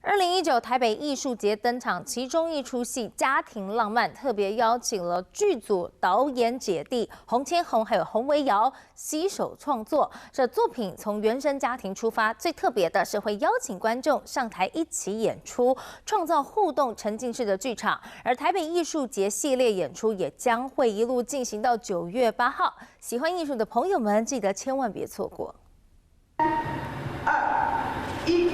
2019台北艺术节登场，其中一出戏《家庭浪漫》特别邀请了剧组导演姐弟洪千宏还有洪维尧携手创作。这作品从原生家庭出发，最特别的是会邀请观众上台一起演出，创造互动沉浸式的剧场。而台北艺术节系列演出也将会一路进行到9月8号，喜欢艺术的朋友们记得千万别错过。二一。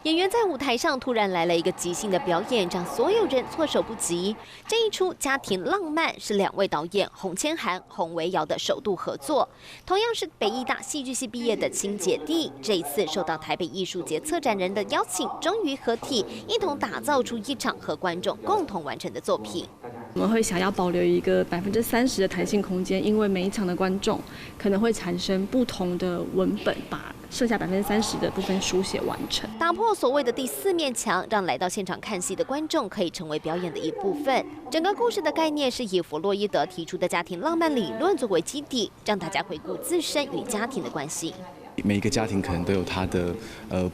演员在舞台上突然来了一个即兴的表演，让所有人措手不及。这一出家庭浪漫是两位导演洪千涵、洪维尧的首度合作，同样是北艺大戏剧系毕业的亲姐弟，这一次受到台北艺术节策展人的邀请，终于合体，一同打造出一场和观众共同完成的作品。我们会想要保留一个30%的弹性空间，因为每一场的观众可能会产生不同的文本，把剩下30%的部分书写完成。打破所谓的第四面墙，让来到现场看戏的观众可以成为表演的一部分。整个故事的概念是以弗洛伊德提出的家庭浪漫理论作为基底，让大家回顾自身与家庭的关系。每一个家庭可能都有他的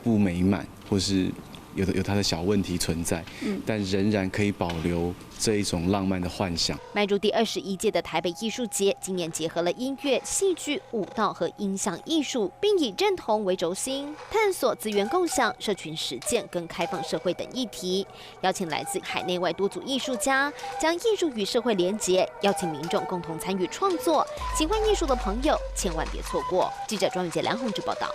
不美满，或是有他的小问题存在，但仍然可以保留这一种浪漫的幻想。迈入第21届的台北艺术节，今年结合了音乐、戏剧、舞蹈和音像艺术，并以认同为轴心，探索资源共享、社群实践跟开放社会等议题。邀请来自海内外多组艺术家，将艺术与社会连结，邀请民众共同参与创作。喜欢艺术的朋友千万别错过。记者庄宇杰、梁宏志报道。